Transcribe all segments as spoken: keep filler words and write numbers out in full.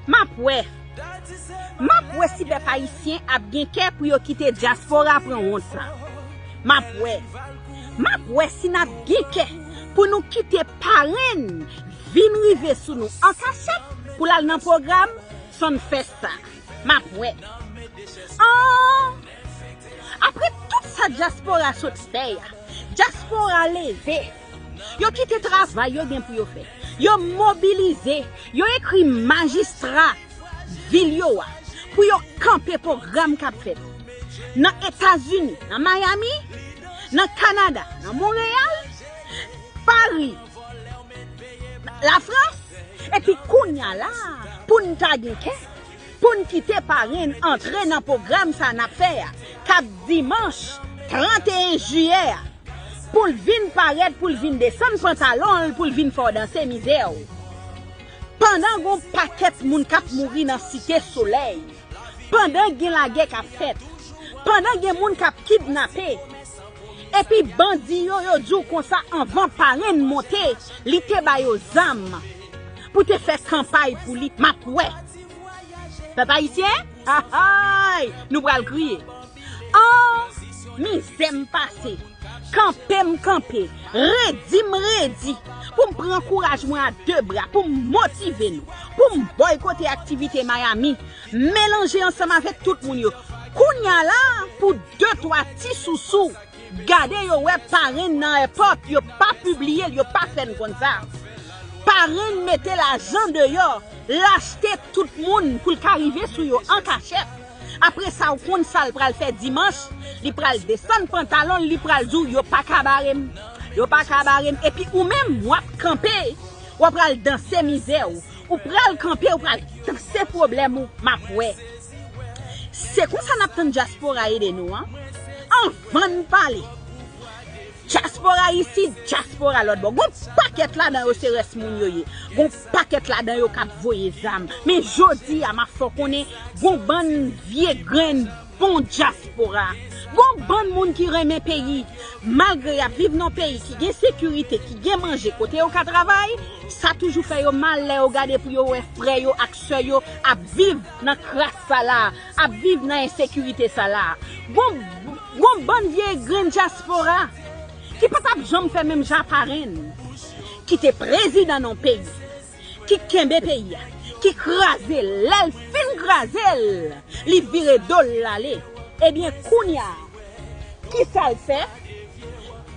M ap wè. M ap wè si pèp ayisyen ap gen kè pou yo kite dyaspora pran wont sa. M ap wè. M ap wè si n ap gen kè pou nou kite parenn vin rive sou nou an kachèt pou l al nan pwogram Sunfest sa. M ap wè. An! Apre tout sa dyaspora sot fè a, dyaspora leve. Yo kite travay yo gen pou yo fè. Yo mobilize. Yo ekri majistra vil yo a pou yo kanpe pwogram k ap fèt nan Etazini, nan Miami, nan Kanada, nan Monreyal, Pari, Lafrans, epi kounye a la, pou n ta gen kè, pou n kite parenn antre nan pwogram sa n ap fè a, k ap dimanch trannteyen jiyè a, pou l vin parèt, pou l vin desann pantalon l, pou l vin fè w danse mizè w. Pandan gon pakèt moun k ap mouri nan Site Solèy, pandan gen lagè k ap fèt, pandan gen moun k ap kidnape, epi bandi yo, yo di w konsa, anvan parenn monte, li te ba yo zam pou te fè kanpay pou li. M ap wè. Pèp ayisyen, ahay, nou pral kriye. An, mizè m pase, kanpe m kanpe, redi m redi, pou m pran kouraj mwen a de bra, pou m motive nou, pou m bòykote aktivite Miami, melanje ansanm avèk tout moun yo. Kounye a la, pou de twa ti sousou, gade yo wè parenn nan èpòt, yo pa pibliye l, yo pa fè n konn sa. Parenn mete lajan deyò, l achte tout moun pou l ka rive sou yo an kachèt. Apre sa, w konn sa l pral fè dimanch, li pral desann pantalon l, li pral di w, "Yo pa ka bare m. Yo pa ka bare m." Epi ou menm, w ap kanpe, w ap pral danse mizè w. Ou pral kanpe, ou pral danse pwoblèm ou, m ap wè. Se konsa n ap tann dyaspora ede nou an. Anvan n pale. Dyaspora isit, dyaspora lòt bò. Gon pakèt ladan yo se rès moun yo ye. Gon pakèt ladan yo k ap voye zam. Men jodi a, m ap fè w konnen gon bann vye grenn bon dyaspora. Gon bann moun ki renmen peyi. Malgre y ap viv nan peyi ki gen sekirite, ki gen manje, kote yo ka travay, sa toujou fè yo mal lè yo gade pou yo wè frè yo ak sè yo ap viv nan kras sa la, ap viv nan ensekirite sa la. Gon, gon bann vye grenn dyaspora ki pa t ap janm fè menm jan parenn, ki te prezidan nan peyi, ki kenbe peyi a, ki kraze l, lè l fin kraze l, li vire do l l ale. Ebyen, kounye a, kisa l fè?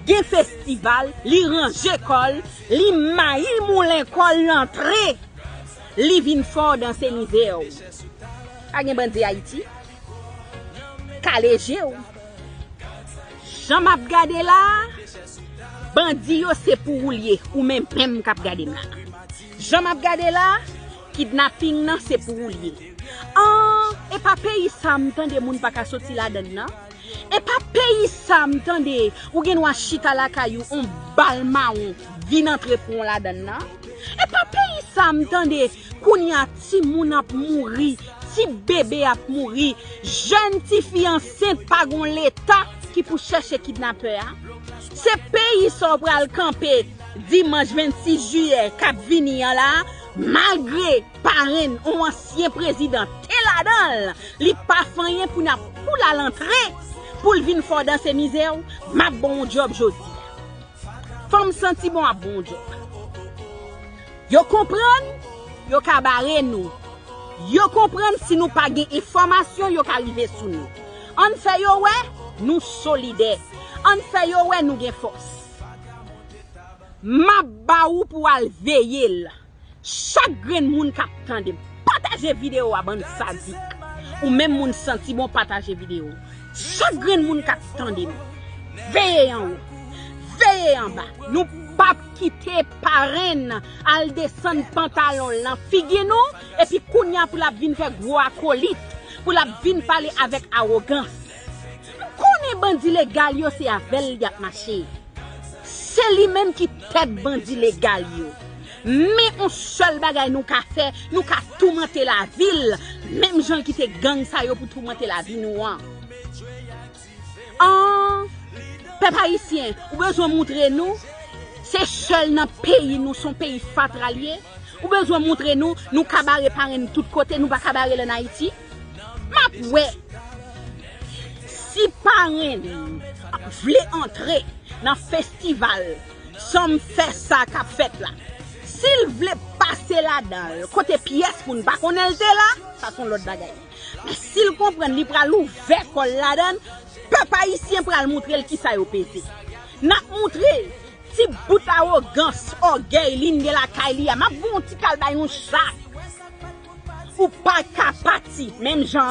Gen festival, li ranje kò l, li mayi moulen kò l antre, li vin fè w danse mizè w. Pa gen bandi Ayiti? Kale je w. Jan m ap gade la, bandi yo se pou ou l ye, ou menm menm k ap gade m la. Jan m ap gade la, kidnaping nan se pou ou l ye. An, e pa peyi sa m tande moun pa ka soti ladann nan. E pa peyi sa m tande ou gen dwa chita lakay ou, on bal mawon vin antre pran w ladann nan. E pa peyi sa m tande kounye a timoun ap mouri, ti bebe ap mouri, jèn tifi ansent pa gon leta ki pou chèche kidnapè a. Se peyi sa w pral kanpe dimanch vennsis jiyè k ap vini an la, malgre parenn on ansyen prezidan te ladan l, li pa fè anyen pou n ap pou l al antre pou l vin fè w danse mizè w, m ap ba w on djòb jodi a. Fò m santi bon ap ba w on djòb. Yo konprann, yo ka bare nou. Yo konprann si nou pa gen enfòmasyon, yo ka rive sou nou. Ann fè yo wè, nou solidè. Ann fè yo wè, nou gen fòs. M ap ba ou pou w al veye l. Chak grenn moun k ap tande m, pataje videyo a, bann sadik. Ou menm moun santi bon, pataje videyo. Chak grenn moun k ap tande m, veye anwo, veye anba. Nou p ap kite parenn al desann pantalon l nan figi nou, epi kounye a pou l ap vin fè gwo akolit, pou l ap vin pale avèk awogans. M konnen bandi legal yo se avè l y ap mache. Se li menm ki tèt bandi legal yo. Men on sèl bagay nou ka fè, nou ka toumante lavi l, menm jan l kite gang sa yo pou toumante lavi nou an. An, pèp ayisyen, ou bezwen moutre nou, se sèl nan peyi nou, se on peyi fatra l ye, Ou bezwen montre nou, nou ka bare parenn tout kote, nou pa ka bare l ann Ayiti? M ap wè. Si parenn vle antre nan festival Sumfest sa k ap fèt la, si l vle pase ladan l, kote pyès moun pa konnen l te la, sa se yon lòt bagay. Men si l konprann li pral ouvè kò l ladan l, pèp ayisyen pral montre l kisa yo peze. N ap montre l ti bout awogans, ògèy li n gen lakay li a. M ap voye yon ti kal bay yon chat. Ou pa ka pati, menm jan